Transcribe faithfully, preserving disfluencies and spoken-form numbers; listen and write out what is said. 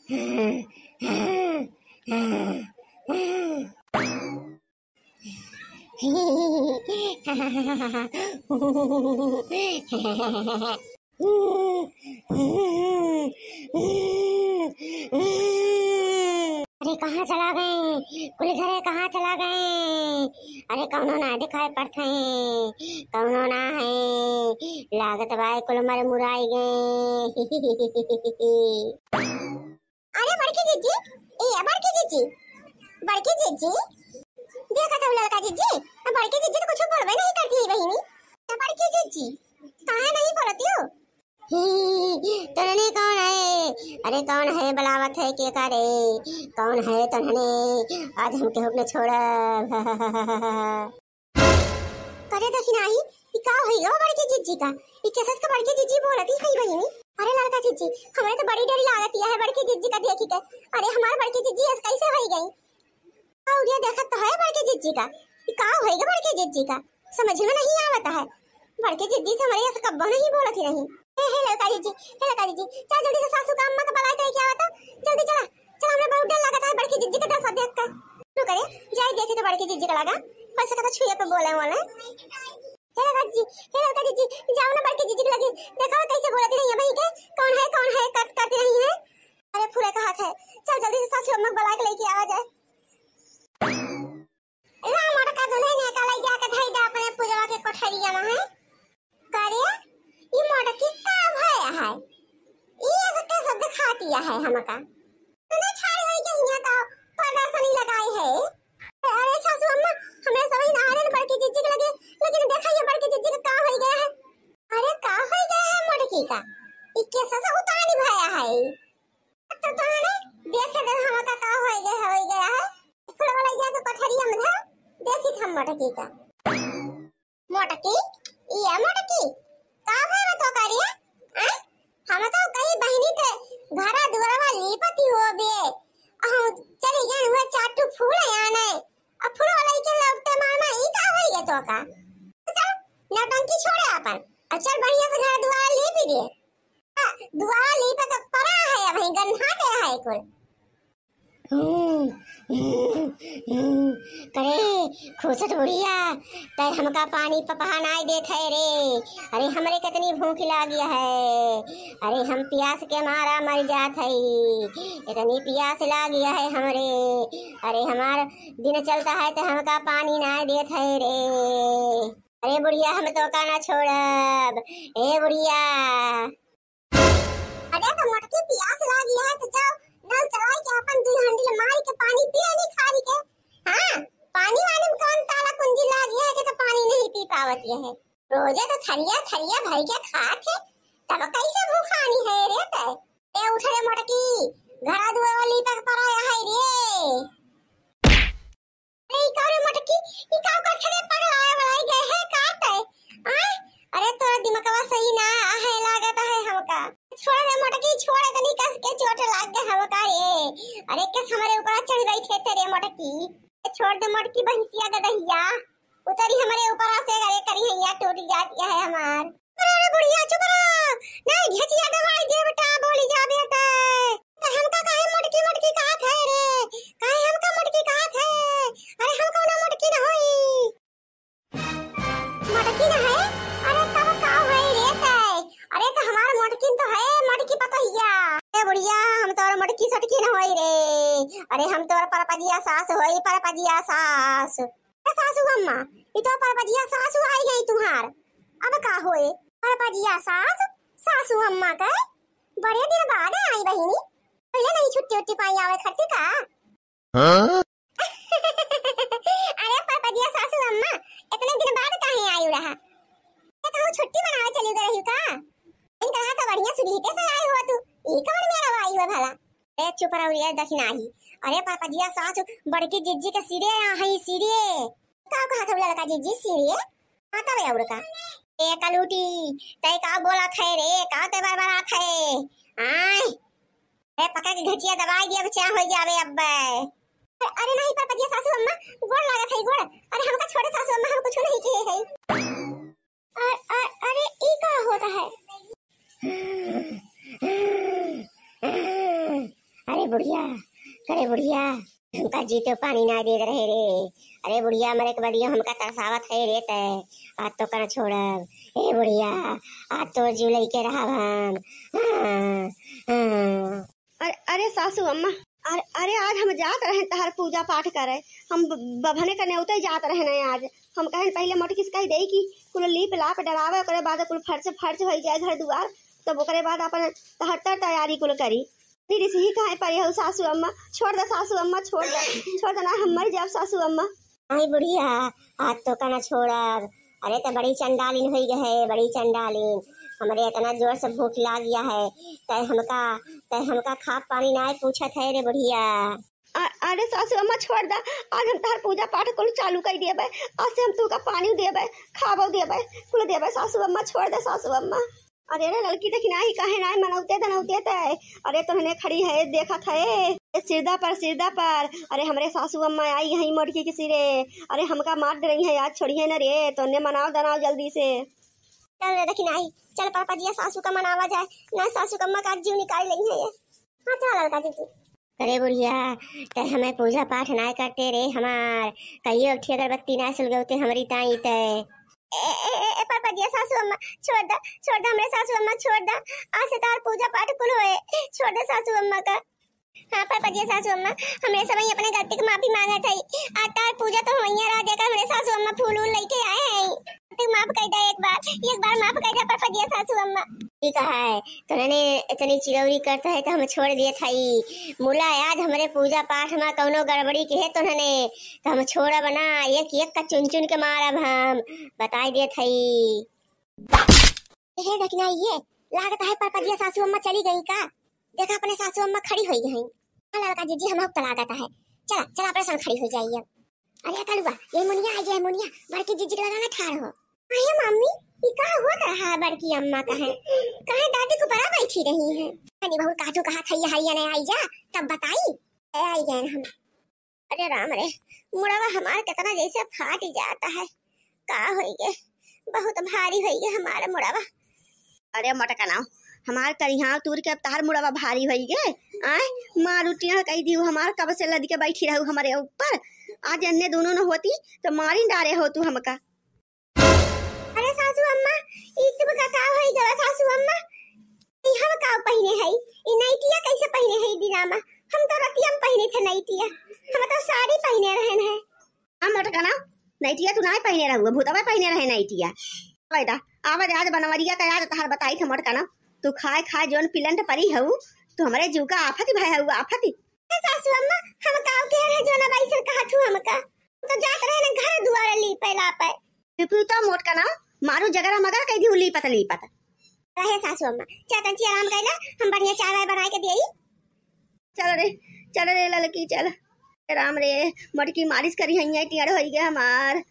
अरे, कहाँ चला गए? कुल घरे कहाँ चला गए? अरे, कौनो ना दिखाई पड़त है, कौनो ना है, लागत बा कुल मर मुराई गए। अरे बड़की जिज्जी, ए बड़की जिज्जी, बड़की जिज्जी, देखा था ललका जिज्जी, बड़की जिज्जी तो कुछ बोलबे नहीं करती है बहिनी। ए बड़की जिज्जी, काहे नहीं बोलती हो? ही, तोहने कौन है? अरे कौन है बुलावत है के का रे? कौन है तोहने? आज हम केहू के न छोड़ब। करे देखी नाही, ई का होई गो बड़की जिज्जी का? ई केसस का बड़की जिज्जी बोलत ही हई बहिनी? अरे ललका जिज्जी, हमरे तो बड़ी डर लागत है बड़की जिज्जी का देखी के। अरे हमार बड़की जिज्जी ऐसे कैसे होई गई? और ये देखत तो है बड़की जिज्जी का, ई का होई गो बड़की जिज्जी का? समझ में नहीं आवत है। बड़की जिज्जी से हमरे ऐसे कब्बो नहीं बोलत ही नहीं। हे, हे ललका जिज्जी, हे ललका जिज्जी, चल जल्दी से सासू का अम्मा का बुलाए के लेके आवा तो, जल्दी चला, चल, हमरे बहुत डर लागत है बड़की जिज्जी का दशा देख के। रुक रे, जाए देखे तो बड़की जिज्जी का लगा, हो सकता छुए पे बोले वाले। हे ललका जिज्जी, हे ललका जिज्जी, जाओ ना बड़की जिज्जी के लगे, देखो कैसे बोलती रही है भाई के, कौन है, कौन है, कर, करती रही है। अरे फुरे का हाथ है, चल जल्दी से सासू अम्मा को बुला के लेके आवा जाए। ला मोटका दुल्हन का ले जाके धई दे अपने पूजवा के कोठरिया में है। करे, ई मोटकी का भया है? ई ऐसे कैसे दिखाती है हमका? तूने ठाड़ होई के हियां का प्रदर्शनी लगाई है? अरे सासू अम्मा, हमरे सबही नहारन बड़की जिज्जी के लगे, लेकिन देखा ये बड़की जिज्जी का का होई गया है? अरे का होई गया है मोटकी का? ई कैसे से उतानी भया है? तो तोहने देखे दे हमका का होई गया, होई गया है। फुलवा लइया के कोठरिया में धर, देखी हम मोटकी का। मोटकी, ये मोटकी, का भय में तो करिए? हैं? हम तो कई बहिनी के घरा दुआरवा लीपती हो बे। अहू चली गए हुए चाटू फूल आने। अब फुलवा लइके लौटते मार में ई का होई गया तो का? चल, नौटंकी छोड़े अपन। अब चल बढ़िया से घर दुआर लीपी दे। दुआर लीपे के परा है, अबहीं गन्हा के है कुल। हम्म, हम्म, हम्म, करे, खूसट बुढ़िया, तै हमका पानी पपहा नाय देत है रे। अरे, हमरे कितनी भूख लागी है। अरे, हम प्यास के मारा मर जात है। इतनी प्यास लागी है हमरे। अरे, हमार दिन चलता है तो हमका पानी नाय देत है रे। अरे बुढ़िया, हम तोका ना छोड़ब। ए बुढ़िया। अरे तो मोटकी, पियास लागी है तो जाओ नल चलाई के अपन दुई हंडिल मारी के पानी पिए नहीं खारी के। हाँ, पानी वानी में कौन ताला कुंजी लागी है कि तो पानी नहीं पी पावत है। रोजे तो थरिया थरिया भर के खात है, तब कैसे भूखानी है रे तै? ए उठ रे मोटकी, घरा दुआर वाली तक पराया है रे। अरे, ई का रे मोटकी, ई का करत रे, पगलाए वलाए गए है का तै? आय, अरे तोरा दिमगवा सही ना आहे लागत है हमका। छोड़ रे मोटकी, छोड़, इतनी कस के चोट लाग गए हमका रे। अरे, कस हमरे ऊपर चढ़ बैठे थे रे मोटकी। छोड़ दे मोटकी, भैंसिया गदहिया, उतरी हमरे ऊपर से, अरे करी हैया टूट जाती है हमार। अरे, अरे, बुढ़िया, चुप रह। नहीं, घेचिया दवाई दे बेटा, बोली जाबे तै। तो हमका काहे मोटकी, मोटकी कहत है रे? काहे हमका मोटकी कहत है? अरे, हम कौनो मोटकी न होई। मोटकी न है? अरे, तब का होई रे तै? अरे, तो हमार मोटकी तो है, मोटकी पतोहिया। ए बुढ़िया, हम तोर मोटकी सोटकी न होई रे। अरे, हम तोर परपजिया सास होई, परपजिया सास। ए सासू अम्मा, ई तो परपजिया सासू आई गई तुहार। अब का होए? परपजिया सास, सासू अम्मा के बड़े दिन बाद आई बहिनी। पहले नहीं छुट्टी उट्टी पाई आवे खरती का? हाँ? अरे परपजिया सासू अम्मा, इतने दिन बाद काहे आई रहा? ये कहूँ छुट्टी मनावे चली गई रही का? इन कहा तो बढ़िया सुबह से आई हुआ तू, ई कौन मेरा आई हुआ भला? ए, चुप रहो रे दखिनाही। अरे परपजिया सास, बड़की जिज्जी के सिरे आ हई, सिरे। का कहत हऊ ललका जिज्जी, सिरे? हाँ, तब और का? ए कलूटी, तै का बोलत है रे? का तै बरबरात है? आय। ए पका के घचिया दबाई दिया, बचा हो जावे अब्बे। अरे, अरे नहीं परपजिया सासू अम्मा, गोड़ लागत है, गोड़। अरे हमका छोड़े सासू अम्मा, हम कुछ नहीं किए हैं। अ-, अ-, अरे, ई का होता है? ए बुढ़िया, करे बुढ़िया, हमका जीते पानी ना देत रहे रे। अरे बुढ़िया, मरे के बदियो हमका तरसावत है रे तै। आज तो कना छोड़ब। ए बुढ़िया, आज तो जीव लइके रहब हम। हाँ, हाँ। अरे, अरे सासू अम्मा, अरे, अरे आज हम जात रहे तहार पूजा पाठ करे, हम ब-, बभने का नेवते जात रहे न आज। हम कहन पहिले मोटकी से कहि देई कि कुल लीप लाप डरावे, ओकरे बाद कुल फर्च फर्च होई जाए घर दुआर, तब ओकरे बाद अपन तहर तर तैयारी कुल करी। फिर इसी कहाँ परी हो सासू अम्मा, छोड़ दे सासू अम्मा, छोड़ दे, छोड़ दे ना, हम मर जाब सासू अम्मा। आई बुढ़िया, आज तो कना छोड़ब। अरे त बड़ी चंडालिन होई गए, बड़ी चंडालिन। हमरे इतना जोर से भूख लाग गया है, तै हमका, तै हमका खाब पानी ना पूछत है रे बुढ़िया। अ-, अरे सासू अम्मा छोड़ दा, आज हम तहार पूजा पाठ कुल चालू कर देबे, आज से हम तू का पानी देबे, खाबो देबे, कुल देबे सासू अम्मा, छोड़ दे सासू अम्मा। अरे रे ललकी, देखी नाही, काहे नाही मनौते धनौते तै। अरे तोहने खड़ी है, देखत है। ए, सिरदा पर, सिरदा पर। अरे हमरे सासू अम्मा आई हैं मोटकी के सिरे। अरे हमका मार डरई है, आज छोड़िए न रे, तोहने मनाओ दनाओ जल्दी से। चल रे देखी नाही, चल पापा जी, सासू का मनावा जाए, ना सासू का अम्मा का जीव निकाल लेई है ये। हाँ चल ललका दीदी। अरे बुढ़िया, तै हमें पूजा पाठ ना करते रे हमार, कहियो एक ठे अगरबत्ती ना सुलगौते हमरी ताई तै। ए, ए, ए, ए, पापा जी, सासू अम्मा, छोड़ दा, छोड़ दा, हमरे सासू अम्मा, छोड़ दा। आज से तार पूजा पाठ कुल होए, छोड़ दे सासू अम्मा का। हाँ, पापा जी, सासू अम्मा, हमरे सबही अपने गलती के माफी मांगत हई। आज तार पूजा तो होइया रहा, देखा हमरे सासू अम्मा फूल उल लेके आए हैं। गलती माफ कर दे एक बार, एक बार माफ कर दे पापा जी, सासू अम्मा। ठीक है, तोहने इतनी चिरौरी करता है तो हम छोड़ दिए थाई। मुला आज हमरे पूजा पाठ में कौनो गड़बड़ी के है तोहने, तो हम छोड़ब ना, एक एक का चुन चुन के मारब हम, बताई दिए थाई। हे देखना ये, लागत है पापा जी सासू अम्मा चली गई का? देखा अपने सासू अम्मा खड़ी होई गई। हाँ ललका जीजी, हम तो लागत है। चला, चला अपने संग खड़ी हो जाइए। अरे कलुआ, ये मुनिया आई है, मुनिया, बड़की जीजी के लगा ना ठाड़ हो। अरे मम्मी, ई का होत रहा है बड़की अम्मा का है? काहे दादी को बड़ा बैठी रही है? अरे बहू, काजू कहा था ये हरिया ने आई जा, तब बताई। ए, आई गए हम। अरे राम रे, मुड़वा हमार कितना जैसे फाट जाता है। का होई गे, बहुत भारी होई गे हमार मुड़वा। अरे मोटकना, हमार करिहाव तूर के अब तहार मुड़वा भारी होई गे। आय, मारू टिया कह दियो, हमार कब से लद के बैठी रहू हमरे ऊपर। आज अन्ने दोनों न होती तो मारी डारे हो तू हमका। अरे सासू अम्मा, ई तुमका का होई गवा सासू अम्मा? ई हम का पहिने हई? ई नाइटिया कैसे पहिने हई दीनामा? हम तो रतिया में पहिने थे नाइटिया, हम तो साड़ी पहिने रहन है। हम मोटकना, नाइटिया तू नाय पहिने रहू, भूतवा पहिने रहे नाइटिया। आवे दा, आवे दे, आज बनवरिया का याद तहार बताई थे मोटकना। तू खाए खाए जौन पिलंट परी हऊ, तू हमरे जीव का आफत भय हऊ, आफत। ए सासू अम्मा, हम काव के रहे जौन अब ऐसन कहत हू हमका? तो जात रहे ना घर दुआर लीपे लापे। लीपू तो मोटकना, मारू जगरा मगर कह दी लीपत लीपत। रहे सासू अम्मा, चल तंची आराम कर ले, हम बढ़िया चाय वाय बनाए के दिए। चल रे, चल रे ललकी, चल। राम रे, मोटकी मारिस करी हैया, टेढ़ होई गया हमार।